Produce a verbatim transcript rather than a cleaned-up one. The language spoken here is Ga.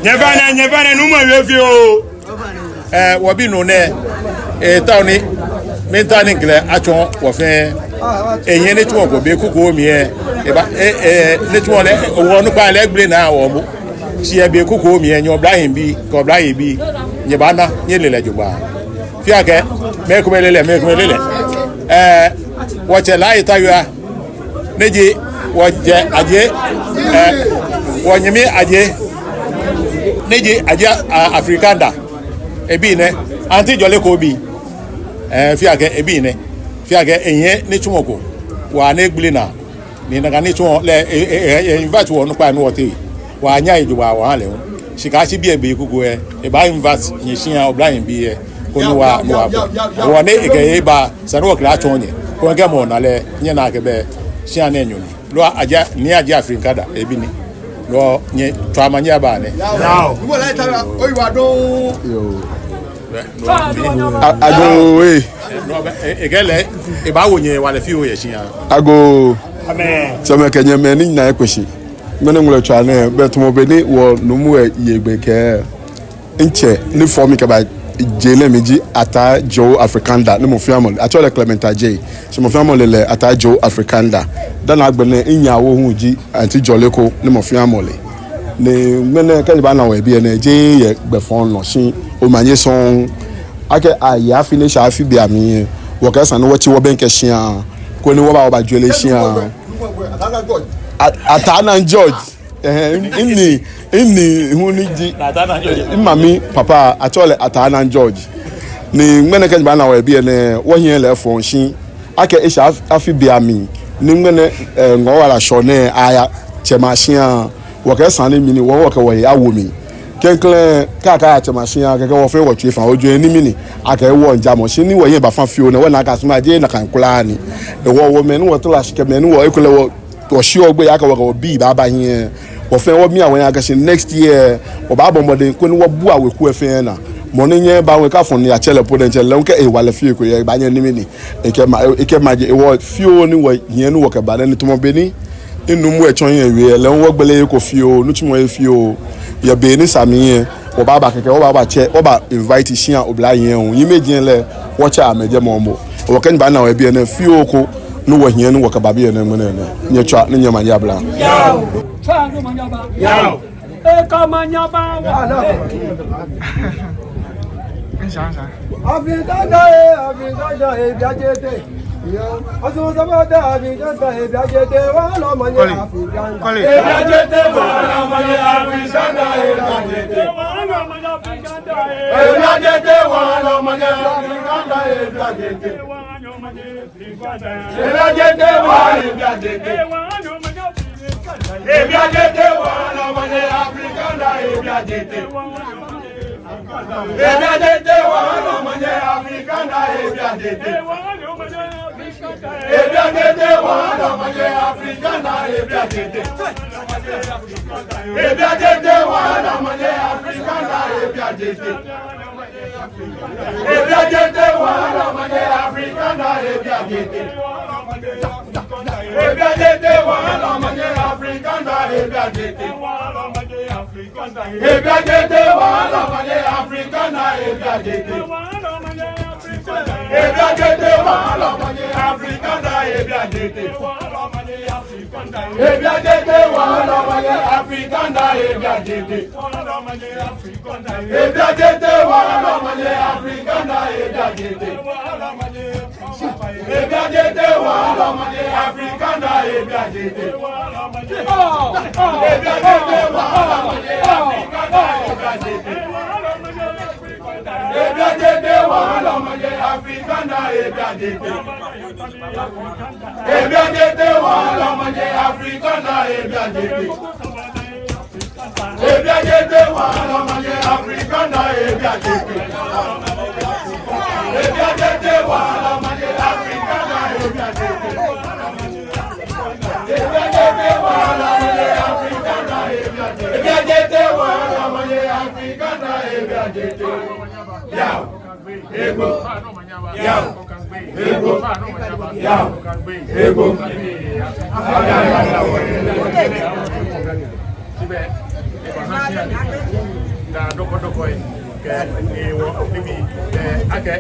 Nyɛfɛɛ nɛ, nyɛfɛɛ nɛ, nuumo wie fioo. Ɛɛ, wɔbi nuu nɛɛ, etao ni, miitao ni mikɛ lɛ atsɔɔ wɔ fɛɛ. Ehiɛ nitsumɔ ko, be kuku mli lɛ, eba, ɛɛ, ɛɛ, nitsumɔ lɛ, wɔ onukpai lɛ egbele naa wɔmɔ. Shi yɛ be kuku mli lɛ, nyɛ oblahii bii, kɛ oblahii bii, nyɛbaana, nyɛle lɛ jogbaŋŋ. Fɛɛ akɛ, mɛi komɛi le lɛ, mɛi komɛi le lɛ. Ɛɛ, wɔtsɛ Laye Tawia, ni ji wɔjɛ Adjei, ɛɛ, wɔnyɛmi Adjei, ni ji Adjei, ɛɛ, Afrikanda, ebi nɛ, Auntie Jɔleko bi, ɛɛ, fɛɛ akɛ, ebi nɛ, fɛɛ akɛ, ehiɛ nitsumɔ ko, waa ni egbele naa, ni nakai nitsumɔ lɛ, ɛɛ, ɛɛ, ɛɛ, ɛɛ, invite wɔ onukpai ni wɔtee, wɔnyɛ ejo ba wɔha lɛ hu. Shi kɛyashi biɛ be kuku lɛ, ebaa invite nyɛ shia oblahii bii lɛ, koni wɔ, wɔ, wɔ ni ekɛ eba, esa ni wɔkɛ lɛ atsɔɔ nyɛ, koni kɛ mɔ na lɛ, nyɛna akɛ bɛ, shia nɛɛ nyɔŋ ni. Loo Adjei, ni Adjei Afrikanda, ebi ni. Loo nyɛtswa omanye aba nɛ. Yao. Yoo. A-, agoo, ee. Loo, e-, ekɛɛ lɛ, ebaawo nyɛ hewalɛ fioo yɛ shia. Agoo. Amen. Tsɛmɛi kɛ nyɛmɛi ni nyɛna ekpe shi. Ŋmɛnɛ ŋmɛlɛtswaa nɛɛ, bɛ tamɔ bɔ ni wɔ nuumo lɛ ye gbɛ kɛ. Mitsɛ ni fɔ mi kɛba je nɛɛ mli ji Ataa Joe Afrikanda ni mɔ fɛɛ mɔ le. Atsɛɔ lɛ Clement Adjei. Shi mɔ fɛɛ mɔ le lɛ Ataa Joe Afrikanda. Dani agbɛnɛ minyɛ awo hu ji Auntie Jɔleko ni mɔ fɛɛ mɔ le. Ni ŋmɛnɛ kɛ nyɛbaana wɔ yɛ biɛ nɛɛ, jeee yɛ gbɛfɔŋ nɔ shi omanye sɔŋŋ. Akɛ aye afi ni eshɛ afi beiaŋ mli lɛ, wɔkɛɛ esa ni wɔtsi wɔbɛŋkɛ shia, koni wɔba wɔbajɔɔ shia. A-, Ataa Nan George. Ɛhɛɛ, mi-, minii, minii hu ni ji, mimami papa, atsɛɔ lɛ Ataa Nan George. Ni ŋmɛnɛ kɛ nyɛbaana wɔ yɛ biɛ nɛɛ, wɔhiɛ lɛ efɔŋ shi. Akɛ eshɛ af-, afi beiaŋ mli, ni ŋmɛnɛ, ɛɛ, ŋɔɔ wala shɔ nɛɛ aya tsɛmɛi ashia, wɔkɛɛ esa ni mɛni, wɔ, wɔkɛ wɔhe awo mli. Klɛŋklɛŋ, kɛ akaya tsɛmɛi ashia, kɛkɛ wɔ fɛɛ wɔtsui efã, ojwɛŋ ni mɛni, akɛ wɔŋjamɔ, shi ni wɔhiɛ bafa fioo nɛɛ, wɔna akɛ asumɔ jeee nakai kwraa ni. Ehewɔ wɔ mɛi ni wɔtara shi kɛ mɛi ni wɔ ekolɛ wɔ wɔshiɔ gbeyei akɛ wɔkɛ wɔbii baaba hiɛ. Wɔ fɛɛ wɔmia wɔhiɛ akɛ shi next year, wɔbaabɔ mɔdɛŋ koni wɔbua weku lɛ fɛɛ naa. Mɔ ni nyɛɛɛ eba hu kɛ afɔ ni atsɛ lɛ po diɛŋtsɛ lɛ hu kɛ ehewalɛ fioo ko yɛ, ebaanyɛ ni mɛni, ekɛ ma, ekɛ maje, ehewɔ fioo ni wɔhiɛ ni wɔkɛba nɛɛ ni tamɔ bɔ ni minuumo lɛ tsɔɔ yɛ wie lɛ hu wɔgbele eko fioo, nitsumɔ lɛ fioo. Yɛ be ni sa mli lɛ, wɔbaaba kɛkɛ, wɔbaatsɛ, wɔbaa invite shia oblahii lɛ hu. Nyɛmɛi ji lɛ, wɔtsɛ amɛ jɛmɛ momo. Wɔkɛ nyɛbaana wɔ yɛ biɛ nɛɛ fioo ko, ni wɔhiɛ ni wɔkɛba biɛ nɛɛ ŋmɛnɛ nɛɛ. Nyɛtswa ni nyɛ omanye aba. Yao. Tswa ni omanye aba. Yao. Eka omanye aba. Afrikanda, eh, Afrikanda, eh, ebi ajete. Yao. Asu sabata, Afrikanda, eh, ebi ajete. Wa lɛ omanye Afrikanda. Ebi ajete, wa lɛ omanye Afrikanda, eh, ebi ajete. Ebi ajete, wa lɛ omanye Afrikanda, ebi ajete. Ebi ajete, wa lɛ, ebi ajete. Ebi ajete, wa lɛ omanye Afrikanda, ebi ajete. Ebi ajete, wa lɛ omanye Afrikanda, ebi ajete. Ebi ajete, wa lɛ omanye Afrikanda, ebi ajete. Ebi ajete, wa lɛ omanye Afrikanda, ebi ajete. Ebi ajete, wa lɛ omanye Afrikanda, ebi ajete. Ebi ajete, wa lɛ omanye Afrikanda, ebi ajete. Ebi ajete, wa lɛ omanye Afrikanda, ebi ajete. Ebi ajete, wa lɛ omanye Afrikanda, ebi ajete. Ebi ajete, wa lɛ omanye Afrikanda, ebi ajete. Ebi ajete, wa lɛ omanye Afrikanda, ebi ajete. Ebi ajete, wa lɛ omanye Afrikanda, ebi ajete. Ebi ajete, wa lɛ omanye Afrikanda, ebi ajete. Ebi ajete, wa lɛ omanye Afrikanda, ebi ajete. Ebi ajete, wa lɛ omanye Afrikanda, ebi ajete. Ebi ajete, wa lɛ omanye Afrikanda, ebi ajete. Ebi ajete, wa lɛ omanye Afrikanda, ebi ajete. Ebi ajete, wa lɛ omanye Afrikanda, ebi ajete. Ebi ajete, wa lɛ omanye Afrikanda, ebi ajete. Yao. Ego. Yao. Ego. Yao. Ego. Sibɛ, eba ha shia nɛɛ. Daa dɔkɔdɔkɔ yi kɛ ewɔ nibii kɛ akɛ.